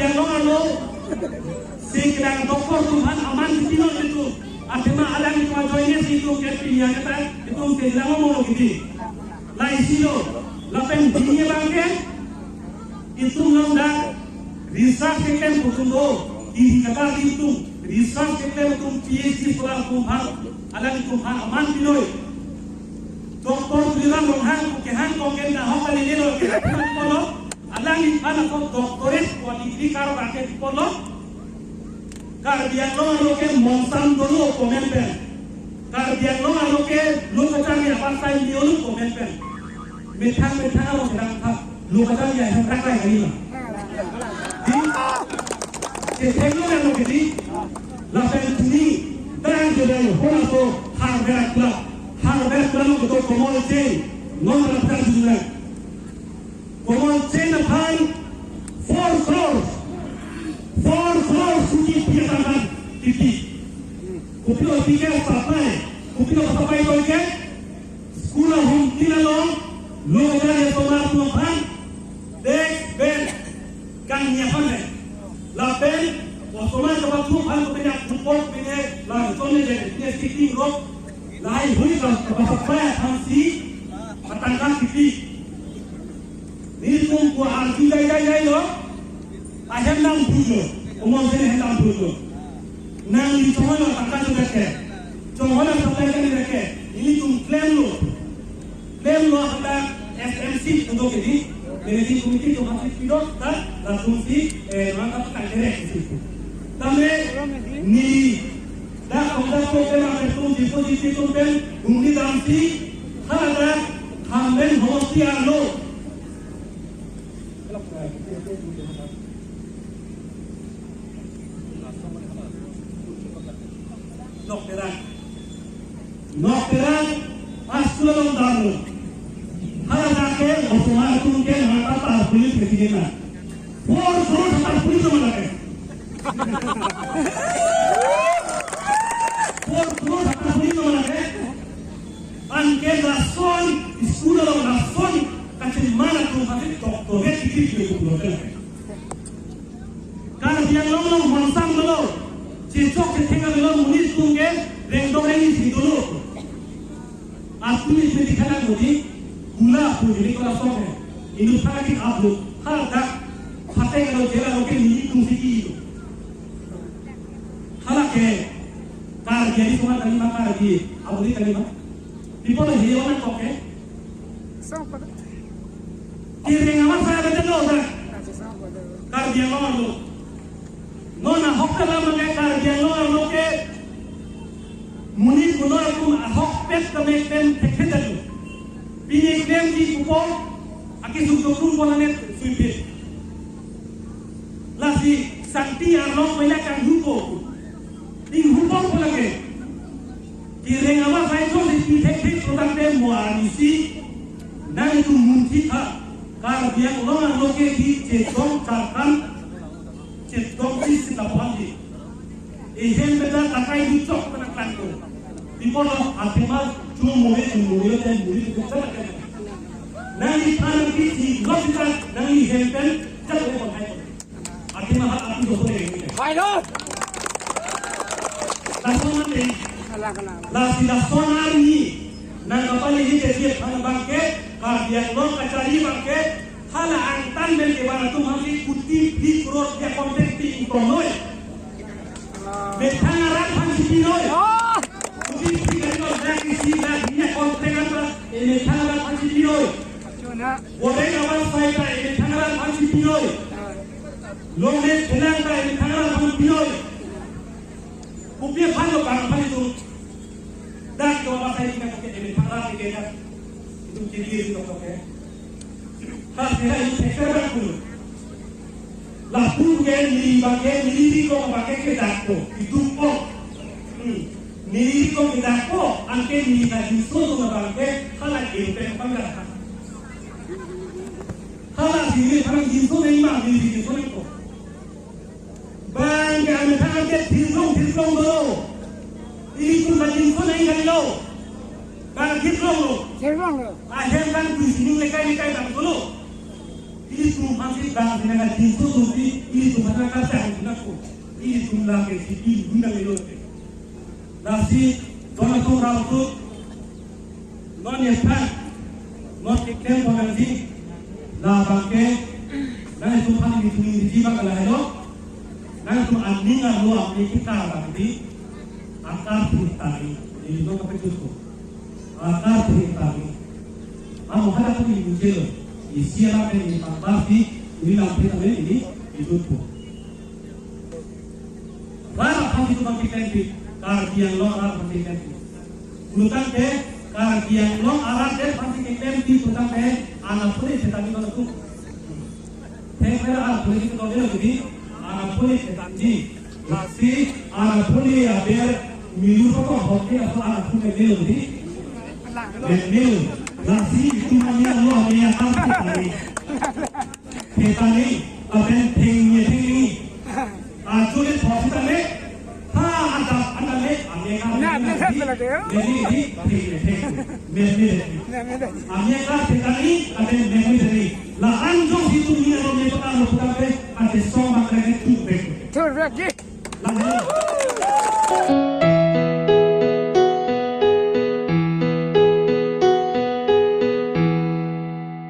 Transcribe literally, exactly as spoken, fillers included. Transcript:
Along alo, si kelang doktor atum aphan aman kipi lo itum. Athema alanglitum ajoine si itum ke pini aketa itum kelang mo kiti. Laisi lo, lapen pini abang ke, itum along dak research keklem atum do, iri kata itum research keklem atum, P H D scholar atum aphan, alanglitum aphan aman pi noi. Doctor Tuliram Ronghang kehang kongken na hok kali lelo ke polo, alangliphan ako doctorate ko degree karo ake polo. Karbi Anglong alo ke monsam dolo comment pen. Karbi Anglong alo ke lo kacharli aban sai ni olo comment pen. Methang methang alo sedang tha lo kacharli ahem rak rai kali ma. Di, ke thenglo alo ke di, lapen pini dan ke dan hona to Harvard Club. Harvard Club lo kedo Komal Sen, non alo pran sudah. Komal Sen aphan four crores, four crores suki pi akan kipi. Kopilo pi ke supply, kopilo supply ko ke school ahum tin along, lo kacharli asomar atum aphan, desk bench, kangni aphan le. Lapen, osomar kepathu aphan ko penya pupok penya, la jone je, penya sitting room, lahai hui ka, ka supply aphan si, atangka kipi. Nelitum ko arju jai jai jai lo. Ahem nang bujo. Komal Sen ahem nang bujo. Nangli chonghoi lo tangka tu deke. Chonghoi lo tangka tu deke. Nelitum claim lo. Claim lo pada S M C untuk ini. Managing committee tu masih pidot ta langsung si, eh, langkah tangka direct si. Tame ni dak kongda ko tema ketum dipo dipi tum pen bumi damsi hala dak hamben hosti arlo. Nok Terang. Nok Terang, a school along dam lo. Hala dak ke, osomar atum ke, mata ta police ke tigena. Four crore ta police lo dak ke. Four crore ta police lo dak ke. Anke lason, school along lason, kachin mana tu masih doctorate degree ke kulo ke. Karbi Anglong along monsam dolo, chechok chetheng dolo, monit atum ke rengdok rengni si dolo. Atum ini dikhanan modi, gula pu jadi kora sok hai. Inut thana ki upload, hala dak, phate kalau jela oke ni tung si ki itu. Hala ke, Karbi ini semua tadi mah Karbi, abu di tadi mah. People hewan kok ke? Kireng amat saya baca lo, dah. Karbi Anglong lo. Non ahok kalam ke Karbi Anglong lo ke. Monit kuno atum ahokpet kami klem thekthe dadu. Pini klemji kupon, akisuk dokrung pon anet suipit. Lasi sangti arlong pela kanghupo. Inghupo pon lake. Kireng amat sai chon si pi thekthe product de mo arnisi. Nangtum munthi tha. Karbi Anglong arlo ke di chetong charkan. Chetong si sita pon di. Ihem beda takai di chok pernah klangko. Di pon lo athema chu mure chu mure dan mure chu chok kan. Nangli thanang ki si lo kita nangli hem pen chak le pon hai. Athema ha api do pon. Hai lo. Lason mati. Lasi lason arni. Nang kapali hi jadi than bangke. Karbi Anglong kachari bangke. Hala angtan pen ke bang atum hangke kuti phli crore ya contract pi ington noi. Methang arat aphan si pi noi. Kuti phli kali noi, dak isi dak niya contract apa, eh, methang arat aphan si pi noi. Bodeng awas sai ta, eh, methang arat aphan si pi noi. Longle thelang ta, eh, methang arat aphan pi noi. Kopi aphan lo bang aphan itum. Dak do apa sai kita ke demi para ke dak. Itum kiri itu ke. Ha, kira itu sektor dak pun. Lapu ke ni bangke ni di ko bangke ke dak ko. Itu ko. Hmm. Ni di ko ke dak ko, angke ni na di so so bangke, hala ke pe pangga. Hala sini pang di so ni ma ni di so ni ko. Bang ke amethang ke thirlong thirlong dolo. Ili kun bajin kun nai kali lo. Bang thirlong lo. Thirlong lo. Ahem bang tu sining lekai lekai bang dolo. Ilitum aphansi bang sina ka jinso suti, ilitum aphan kachang sina ko. Ilitum lake si ilitum nanglelo ke. Lasi, don atum ram atum, non ephan, non keklem ko nangji, labang ke, nangtum aphan ilitum ingriji bak lahelo, nangtum aning arlo apni kita bang di, akar putari, ini non kapechut ko. Akar putari. Amo hada ko ingriji lo, isi alam ini pangpar di, ini lampi kami ini, itu ko. Rat aphansi itum bang keklem pi, Karbi Anglong arat aphansi keklem pi. Pulotangte, Karbi Anglong arat aphansi keklem pi pulotangte, anak puli setani kono tu. Thek mera anak puli kita kau dia jadi, anak puli setani. Lasi, anak puli aber, milu ko hoki apa anak puli dia jadi. Milu, lasi itum hanya lo hanya kan setani. Setani, aben thengni thengni. Ajo le thok sitame. Ha, anta, anta le, amya ka. Na, na, na, na, na. Jadi, jadi, thengni theng. Meme. Na, na, na. Amya ka setani, aben meme tadi. La anjo situ ni aro me pata lo pata pe, ante song bak lagi tu bek. Tu bek ji. La, la.